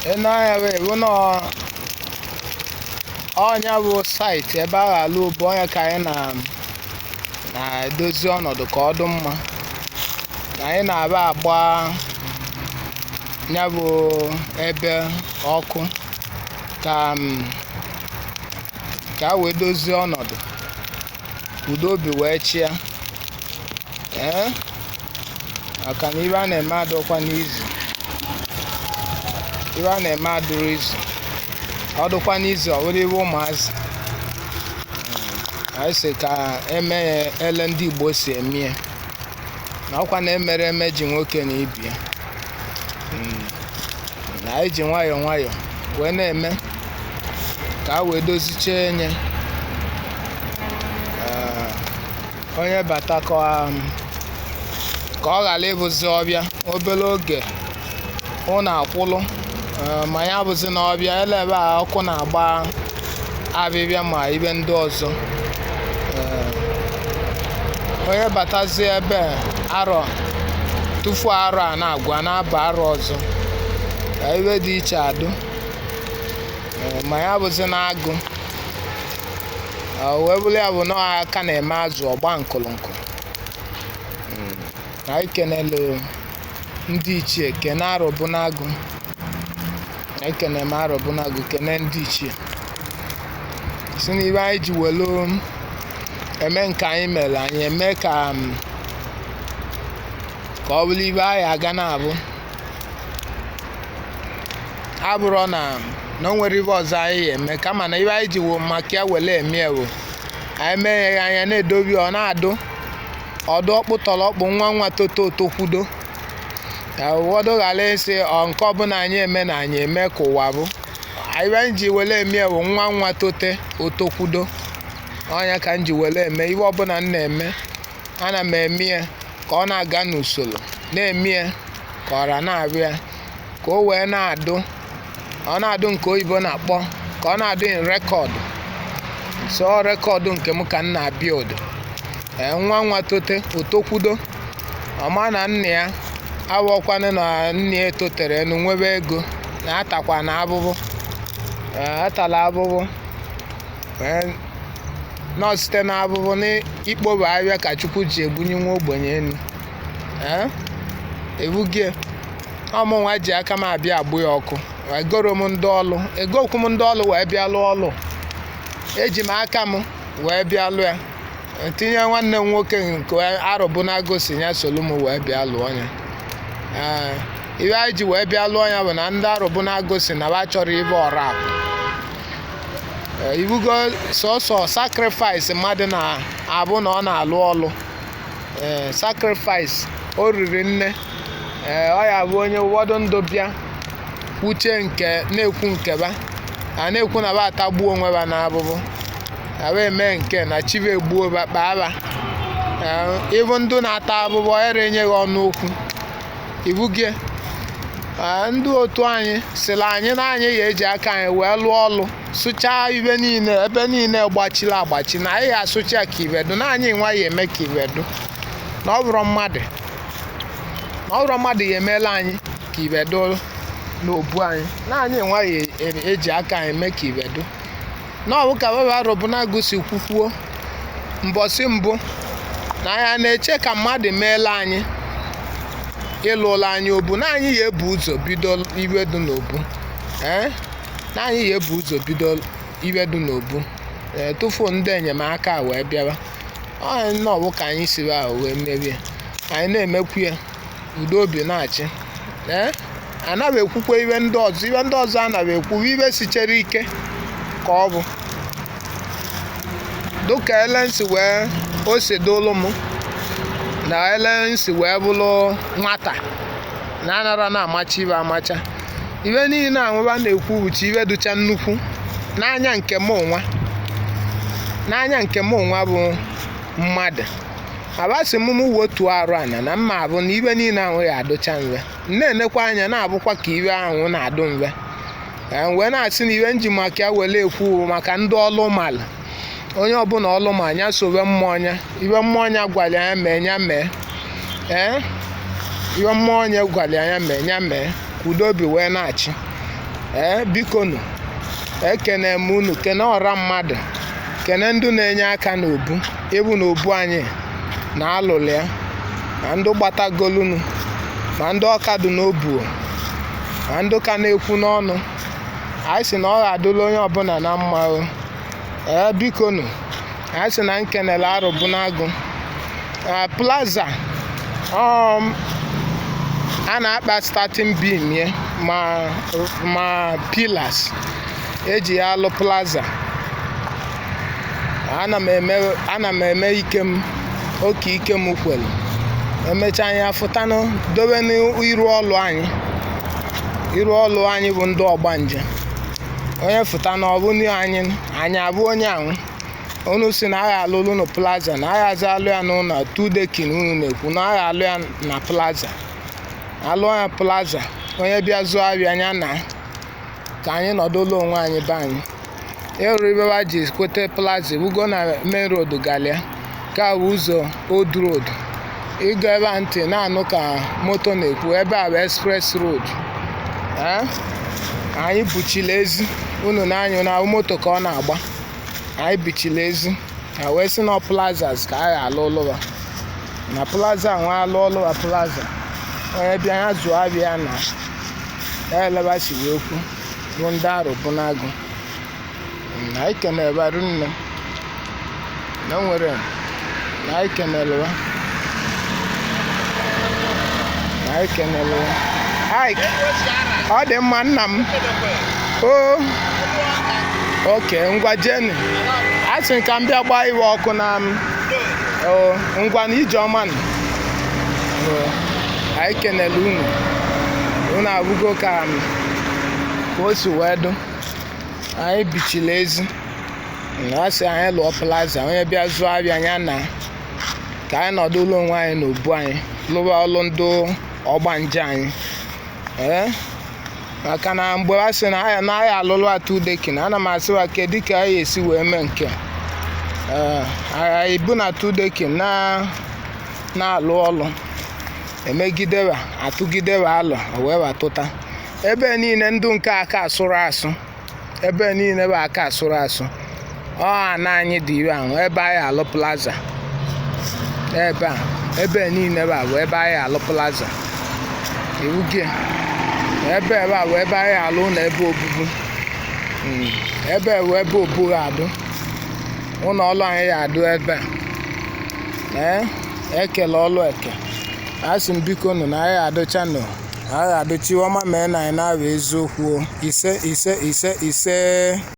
Ị nee anya wee bụ na ọnya bụ site ebe a ga-alụ obu ọnya ka anyị na-edozi ọnọdụ ka ọ dị mma. Na anyị na-aba agba ya bụ ebe ọkụ ka a wee dozie ọnọdụ, udo obi wee chịa. Ee, maka na ibe a na-eme adịkwa n'izu, ibe a na-eme adịrọ izu, ọ dịkwa n'izu ọ bụrụ ibe ụmụazị. Anyị sị ka eme ya ele ndị Igbo si eme ya, na ọkwa na emere eme ji nwoke na ibi ya. Na anyị ji nwayọọ nwayọọ wee na-eme ka a wee dozichie nye. Onye bata ka ọ ghara ịbụzi ọbịa obere oge ụnụ akwụlụ, ma ya bụzi na ọbịa ele ebe a ọkụ na-agba abịbịa ma ibe ndị ọzọ. Onye batazie ebe arọ tufu arọ a na-agwa na-aba arọ ọzọ ka ibe dị iche adụ. Ma ya bụzi na agụ wee bụrụ ya bụ na aka na-eme azụ ọgba nkụlụnkụ. Anyị kenelu ndị ichie, kene Arọbụnagụ, ekene m Arọbụnagụ, kene ndị ichie, si n'ibe anyị ji welu eme nke anyị mere anyị eme ka ọ bụrụ ibe anyị aga na-abụ abụrọ na o nwere ibe ọzọ anyị eme, kama na ibe anyị ji maka ya wele eme ewu anyị mee ya anya na-edobi ọ na-adụ ọdụ ọkpụ tọrọ ọkpụ nwa nwa toto otokwudo ka ụfọdụ ghara ịsị ọ nke ọbụla anyị eme na anyị eme ka ụwa bụ ibe anyị ji wele eme ewu nwa nwa tote otokwudo. Ọnya ka m ji wele eme ibe ọbụla m na-eme, ana m eme ya ka ọ na-aga n'usoro, na-eme ya ka ọra na-abịa, ka o wee na-adụ, ọ na-adụ nke oyibo na-akpọ ka ọ na-adụ in record. So record nke m ka m na-build. Nwa nwa tote otokwudo, ọma na nna ya awọkwanụ na nna ya etotere enu nwebe ego na atakwa na abụbụ, atala abụbụ nọ site na abụbụ n'ikpoba ahịa ka Chukwu ji ebunye nwa ogbenye enu. Ebugie ọmụnwa ji aka m abịa agbụ ya ọkụ, egoro m ndị ọlụ, egokwu m ndị ọlụ wee bịa lụọ ọlụ, eji m aka m wee bịa lụọ ya, tinye nwanne m nwoke nke Arọbụnagụ si ya solu m wee bịa lụọ ya. Ibe anyị ji wee bịa lụọ ya bụ na ndị Arọbụnagụ si na ba chọrọ ibe ọra akụ. Ibugo sọsọ sacrifice mmadụ na-abụ na ọ na-alụ ọlụ, sacrifice o riri nne. Ọ ya bụ onye ụfọdụ ndụ bịa kwuche nke na-ekwu nke ba a na-ekwu na ba atagbuo onwe ba n'abụbụ, na ba eme nke na chibe egbuo ba kpaa ba. Ịbụ ndụ na-ata abụbụ ere enyeghị ọnụ okwu. Ibugie ndị otu anyị sịrị anyị na anyị ga-eji aka anyị wee lụọ ọlụ, sụchaa ibe niile ebe niile gbachiri agbachi, na anyị ga-asụcha ka ibedu, na anyị nwa ya eme ka ibedu, na ọ bụrụ mmadụ, na ọ bụrụ mmadụ ya emela anyị ka ibedu n'obu anyị, na anyị nwa ya eji aka anyị mee ka ibedu. Na ọ bụ ka baba Arọbụnagụ si kwukwuo mbọsị mbụ na anyị na-eche ka mmadụ meela anyị ịlụla anyị obu, na anyị ya ebu ụzọ bido iwe dị n'obu. Na anyị ya ebu ụzọ bido iwe dị n'obu tufu ndị enyemaka wee bịawa. Ọ nnọọ bụ ka anyị siri ahụ wee merie, anyị na-emekwu ya udo obi na-achị. Anaghị ekwukwa iwe ndị ọzọ, iwe ndị ọzọ anaghị ekwu iwe sichere ike ka ọ bụ dịka elensi wee o si dụlụ m na elensi wee bụrụ nwata na anara na-amacha iwe amacha. Iwe niile anwụba na-ekwu uche iwe dụcha nnukwu n'anya nke m onwa, n'anya nke m onwa bụ mmadụ. Abasị m wotuo arụ ana na mma abụ na iwe niile ahụ ya adụcha mve, na-enekwa anya na-abụkwa ka iwe ahụ na-adụ mve. Wee na-asị na iwe nji maka ya were ekwu maka ndị ọlụ mala, onye ọbụla ọlụ ma anya sowe mmụọ ya, iwe mmụọ ya gwara ya mee ya mee. Iwe mmụọ ya gwara ya mee ya mee, ka udo obi wee na-achị. Ee, bikonu, ekene m unu, kene ọra mmadụ, kene ndị na-enye aka n'obu ịbụ na obu anyị na-alụlụ ya, ma ndị gbatagolunu, ma ndị ọka dị n'obu, ma ndị ka na-ekwu n'ọnụ. Anyị sị na ọ ga-adụla onye ọbụla na mma o. Ee, bikonu, anyị sị na nkenele Arọbunagụ plaza a na-akpa starting beam ya ma pillars eji ya alụ plaza. Ana m eme ike m oke ike m kwelu emechaa anyị afụtanụ dobe n'iru ọlụ anyị. Iru ọlụ anyị bụ ndị ọgbanje. Onye fụta na ọ bụ anyị anyị abụ onye anwụ. Unu si na agha alụlụ unu plaza, na agha aza alụ ya n'ụlọ two decking. Unu na-ekwu na agha alụ ya na plaza, alụọ ya plaza. Onye bịa zụọ ahịa anya na ka anyị nọdụlụ onwe anyị be anyị. Ịrụ ibewa ji kwete plaza bugo na main road galia ka bụ ụzọ old road. Ịga ebe a ntị na-anụ ka moto na-ekwu ebe a bụ express road. Ee, anyị buchila ezi unu na-anyụ na moto ka ọ na-agba. Anyị bichila ezi ha wee sị na plazas ka a ga-alụ ụlụwa na plaza nwa alụ ụlụwa plaza. Onye bịa ya zụọ abịa na eleba si wee kwu bụ ndị Arọbunagụ. Na anyị kenere nne na o nwere na anyị kenere na anyị kenere Ike. Ọ dị mma nna m o. Oke ngwa jeni, a sị ka m bịa gbaa iwe ọkụ na m o. Ngwa na ije ọma nụ. O, anyị kenere unu. Unu abụgo ka o si wee dụ. Anyị bichila ezi na a sị anyị lụọ plaza. Onye bịa zụọ abịa ya na ka anyị nọdụ ụlọ onwe anyị n'obu anyị lụwa ọlụ ndị ọgbanje anyị. Ee, maka na mgbe a sị na aya na aya alụlụ atụ decking, ana m asịwa kedu ka anyị esi wee mee nke ee anyị bụ na two decking na na-alụ ọlụ emegidewa atụgidewa alụ o wee watụta ebe niile ndụ nke aka asụrụ asụ, ebe niile bụ aka asụrụ asụ. Ọ ana anyị dị ire ahụ ebe anyị alụ plaza ebe a, ebe niile bụ abụ ebe anyị alụ plaza iwu gị. Ebe ebe a bụ ebe anyị alụ ụlọ ebe obubu. Ebe bụ ebe obu ga-adụ ụlọ ọlụ anyị ya adụ ebe a. Ee, ekele ọlụ eke. A sị m biko nụ na anyị adụcha nụ, anyị adụchi ọma mee na anyị na-abụ eziokwu o. Ise, ise, ise, ise.